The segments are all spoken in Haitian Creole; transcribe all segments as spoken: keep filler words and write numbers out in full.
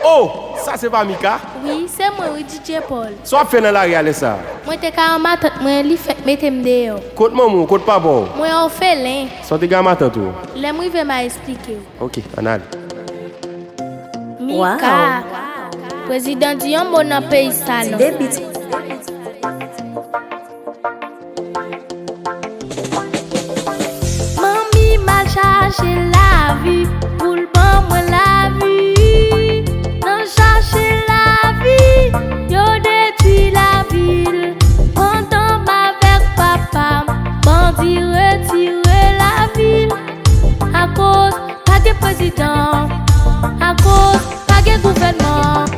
Oh! Sa se pa Mika? Wi, se mwen wi, D J Paul. Sa w ap fè nan lari a lè sa a? Mwen te kay yon matant mwen, li fèk mete m deyò. Kot manman w? Kot papa w? Mwen òfelen. Sa w te gen ak matant ou? Lè m rive, m a esplike w. Ok, ann ale. Mika, prezidan di yon mo nan peyi sa non. Manmi m al chache lavi pou l ban mwen lavi. Nan chache lavi, yo detwi lavil. Pandan m avèk papa m, bandi retire lavil. Akoz pa gen prezidan, akoz pa gen gouvènman.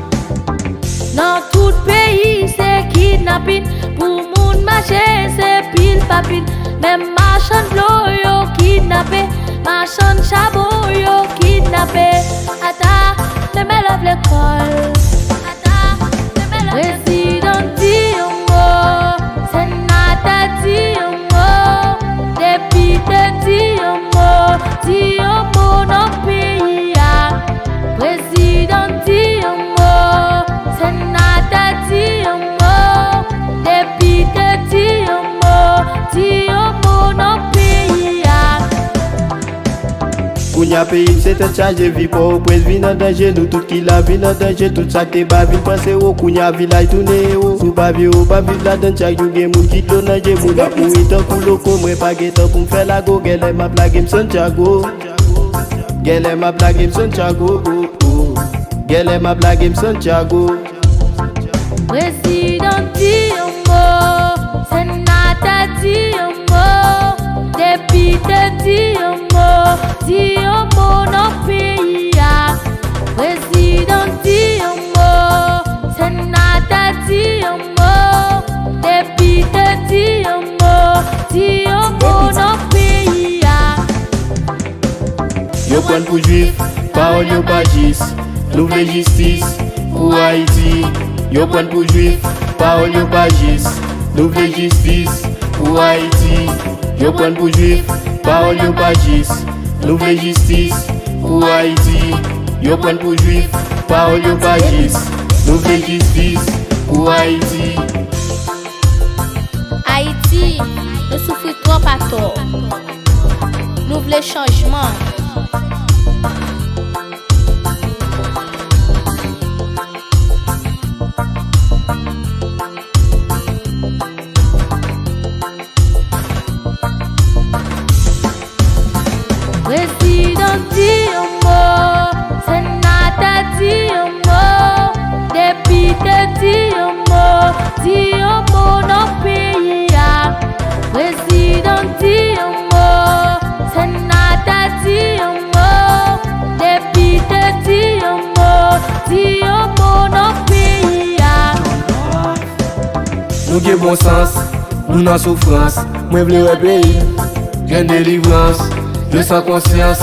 Nan tout peyi se kidnapin, pou moun mache se pil papin. Menm machann dlo yo kidnape, machann chabon yo kidnape. Ata menm elèv lekòl. Prezidan di yon mo, senatè di yon mo, depite di yon mo, di yon mo nan peyi a. Prezidan di yon mo, senatè di yon mo, depite di yon mo, di yon mo nan peyi a. Kounya peyi m se tèt chaje, vi Pòtoprens vin an danje, nou tout ki la vin an danje, tout sa k te ba vin panse wo, kounya vilaj tounen ewo. Si w pa vye, w p ap viv ladann, chak jou gen moun ki dlo nan je, moun ap mouri tankou loko, mwen pa gen tan pou m fè lago, genlè m ap lage m Santiago. Genlè m ap lage m Santiago, oh, oh. Genlè m ap lage m Santiago. Prezidan di yon mo, senatè di yon mo, depite di yon mo, di yon mo nan peyi a. Prezidan di yon mo, senatè di yon mo, depite di yon mo, di yon mo nan peyi a. Yo pran n pou jwif, pawòl yo pa jis. Nou vle jistis pou Ayiti. Yo pran n pou jwif, pawòl yo pa jis. Nou vle jistis pou Ayiti. Yo pran n pou jwif, pawòl yo pa jis. Nou vle jistis pou Ayiti. Yo pran n pou jwif, pawòl yo pa jis. Nou vle jistis pou Ayiti. Ayiti, nou soufri twòp atò. Nou vle chanjman. Prezidan di yon mo, senatè di yon mo, depite di yon mo, di yon mo nan peyi a. Prezidan di yon mo, senatè di yon mo, depite di yon mo, di yon mo nan peyi a. Nou gen bon sans, nou nan soufrans. Mwen vle wè peyi m jwenn delivrans. Yo san konsyans,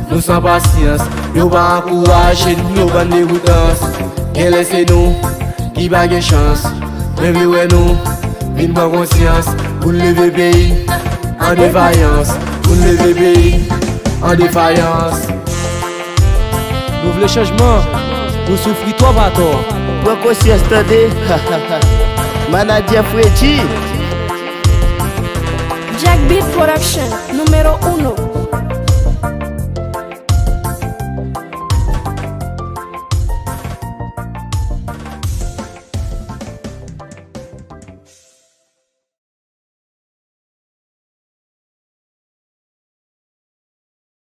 nou san pasyans. Yo pa ankouraje n, yo ban n degoutans. Genlè se nou ki pa gen chans. Mwen vle wè nou vin pran konsyans. Pou n leve peyi an defayans. Pou n leve peyi an defayans. Nou vle chanjman, nou soufri twòp atò. Pran konsyans tande. Manadjè Fredji. Jack Beat Production, numéro uno.